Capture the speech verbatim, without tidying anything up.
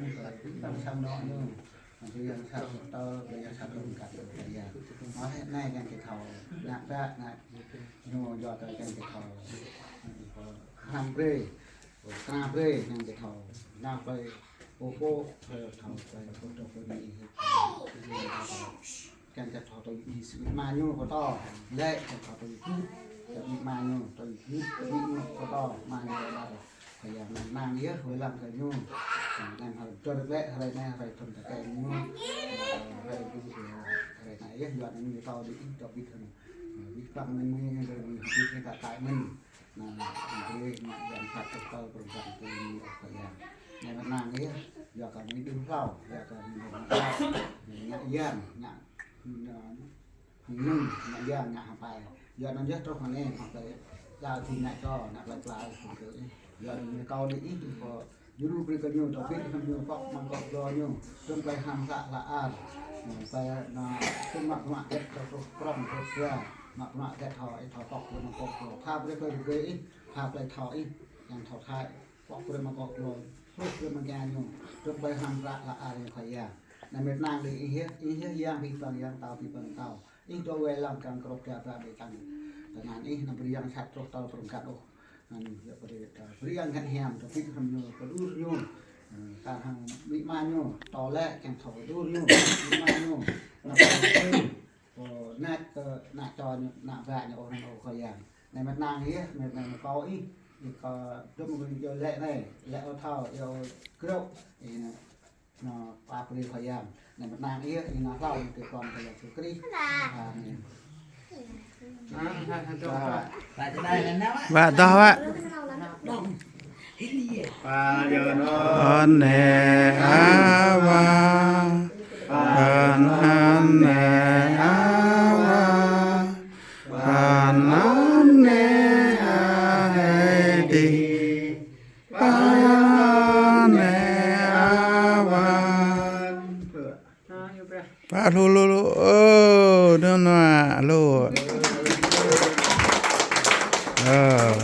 ñu, tơlơi tơnap tơnăm ñu, tơlơi yang sat tơl, tơlơi yang sat tơl kăt tơl kăt ya. Mă hĭ anai kiăng kơ thâo, ngă ƀă ngă ñu yua tơlơi kiăng kơ thâo, hrăm brơi, kơna brơi kiăng kơ thâo, nao brơi, pô pô, thâo, thâo brơi, pô pô brơi, kiăng kơ thâo tui ih, amĭ ama ñu pơtô, lĕ kiăng thâo tui ih, tui amĭ ama ñu, tui ih, tui amĭ ñu pơtô, ama ñu pơtô. Khua Yang năng năng yơh, wai lăng kơ ñu. Năng hrơi trơ̆ rơ̆k lĕ, hrơi anai, hrơi thun ta keng ñu. Hrơi ñu, hrơi anai yơh, yua anŭn ñu pơtô đĭ ih, dŏ ƀĭt hăng. Ƀĭt păng anai mơ̆n, hrơi ñu ƀĭt hăng kơ tai mơ̆n. Anŭn, anŭn brơi ngă yang sat tơl prơngkat tui ñu, Khua Yang. Anai mơ̆n năng yơh, yua kơ ñu đưm hlâo, yua kơ ñu đưm hlâo. Ngă yang, ngă, ngă Hăng anŭn, ngă yang, ngă hăng pai. Yua anŭn yơh truh mơ̆ng anai, mơ̆ng tơlơi đaŏ či ngă čô, ngă plơi pla, ih phung kơ ih. Yua anŭn ñu kâo đĭ ih, ih pô djru brơi kơ ñu, dŏ ƀĭt hăng ñu, pŏk mơ̆ng akŏ glô ñu. Tơm plơi hrăm hră hla ar. Mơ̆ng plơi anŭn, tơm mă bruă hơget, truh prŏng, truh jua. Mă bruă hơget thâo, ih thâo pŏk brơi mơ̆ng akŏ glô. Pha brơi kơ rơgơi ih, pha plơi thâo ih, yang thâo Thái. Pŏk brơi mơ̆ng akŏ glô, hluh brơi mơ̆ng gah ñu. Tơm plơi hrăm hră hla ar, yang Khua Yang. Anai mơ̆n năng đĭ ih yơh, ih yơh yang pih păng yang, tâo pih păng tâo. Ih dŏ wai lăng kiăng krŏp kơ ƀă ƀĕ tăng. Tơngan ih anăm brơi yang sat truh tơl prơngkat ôh. Anŭn yơh brơi, brơi yang ngă hiam, dŏ ƀĭt hăng ñu, pơđur ñu. Kar hăng amĭ ama ñu, tơlơi kiăng thâo pơđur ñu, amĭ ama ñu. Anăm brơi, pô, ngă kơ, ngă čô ñu, ngă ƀă ñu, ôh, anŭn ôh Khua Yang. Anai mơ̆n năng yơh, mơ̆n năng kâo ih, ih kơ dŏ mơ̆ng ñu lĕ anai, lĕ ôh thâo, yua krŏp, ih anŭn. Anŭn, pap brơi Khua Yang. Anai mơ̆n năng yơh, ih nao hlâo, ih kơ Khua Yang Yêsu Krist. Amen. Wă dah wă. Anai Ava. Anai Ava. Anai Aê Diê. Pă anai Ava. Pă lu lu lu. Ơ, đơ̆ng nua lu. Ơ.